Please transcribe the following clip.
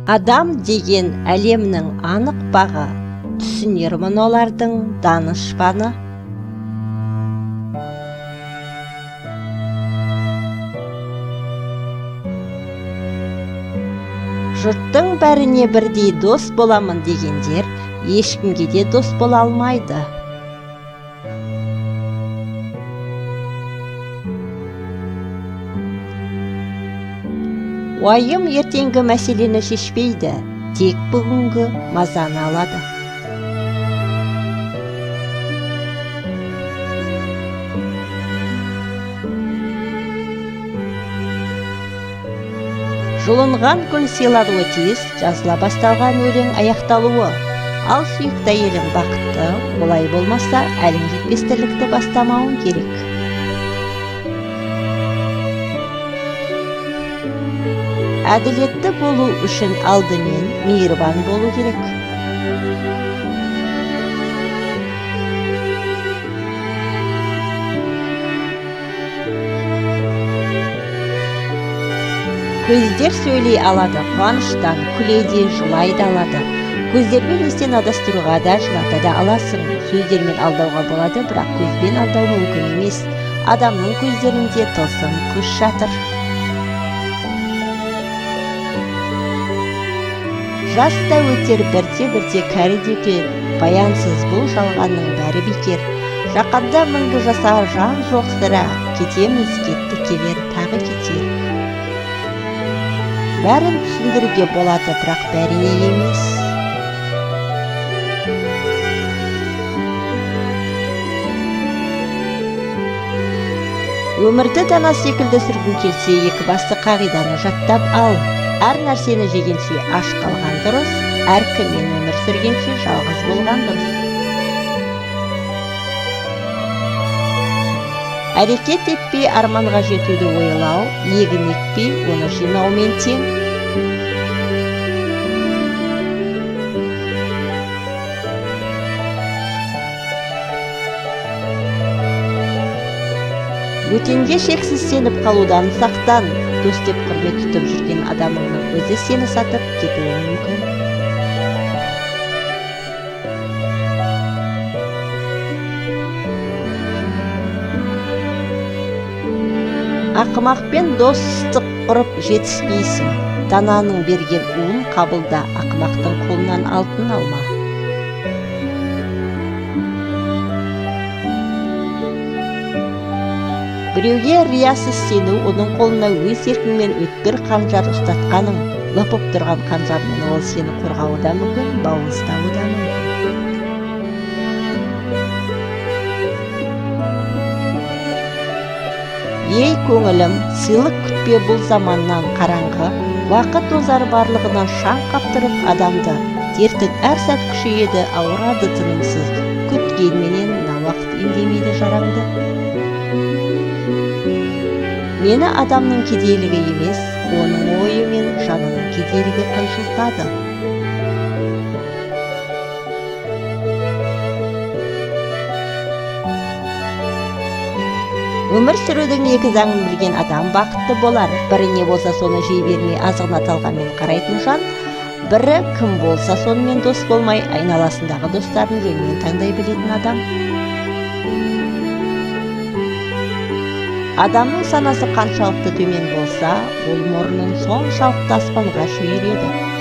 Адам деген әлемнің анық бағы, түсінермін олардың данышпаны. Жұрттың бәріне бірдей дос боламын дегендер ешкімге де дос бола алмайды. Уайым ертеңгі мәселені шешпейді, тек бүгінгі мазаны алады. Жұлынған гүл сыйлануы тиіс, жазыла басталған өлең аяқталуы. Ал сүйікті әйелің бақытты, олай болмаса, әлің жетпес тірлікті бастамауың керек. Әділетті болу үшін алдымен мейірбан болу керек. Көздер сөйлей алады, қуаныштан күле де, жылай да алады. Көздермен естен адастыруға да, жылата да аласың. Сөздермен алдауға болады, бірақ көзбен алдау мүмкін емес. Адамның көздерінде тылсым күш жатыр. Жас та өтер, бірте-бірте кәрі де өтер, баянсыз бұл жалғанның бәрі бекер. Жақанда мәңгі жасар жан жоқ сірә, кетеміз, кетті келер, тағы кетер. Бәрін түсіндіруге болады, бірақ бәріне емес. Өмірді дана секілді сүргің келсе, екі басты қағиданы жаттап ал. Әр нәрсені жегенше аш қалған дұрыс, әркіммен өмір сүргенше жалғыз болған дұрыс. Әрекет етпей арманға жетуді ойлау, егін екпей оны жинаумен тең. Бөтенге шексіз сеніп қалудан сақтан, дос деп құрмет тұтып жүрген адамыңның өзі сені сатып кетуі мүмкін. Ақымақпен достық құрып жетіспейсің. Дананың берген уын қабылда, ақымақтың қолынан алтын алма. Біреуге риясыз сену, оның қолына өз еркіңмен өткір қанжар ұстатқаның. Лыпып тұрған қанжармен ол сені қорғауы да мүмкін, бауыздауы да мүмкін. Ей көңілім, сыйлық күтпе бұл заманнан қараңғы, уақыт озар барлығынан шаң қаптырып адамды. Дертің әр сәт күшейеді, ауырады тынымсыз, күткенменен мына уақыт емдемейді жараңды. Мені адамның кедейлігі емес, оның ойы мен жанының кедейлігі қынжылтады. Өмір сүрудің екі заңын білген адам бақытты болар. Бірі не болса соны жей бермей азығына талғаммен қарайтын жан, бірі кім болса сонымен дос болмай айналасындағы достарын жөнмен таңдай білетін адам. Адамның санасы қаншалықты төмен болса, ол мұрнын соншалықты аспанға шүйіреді.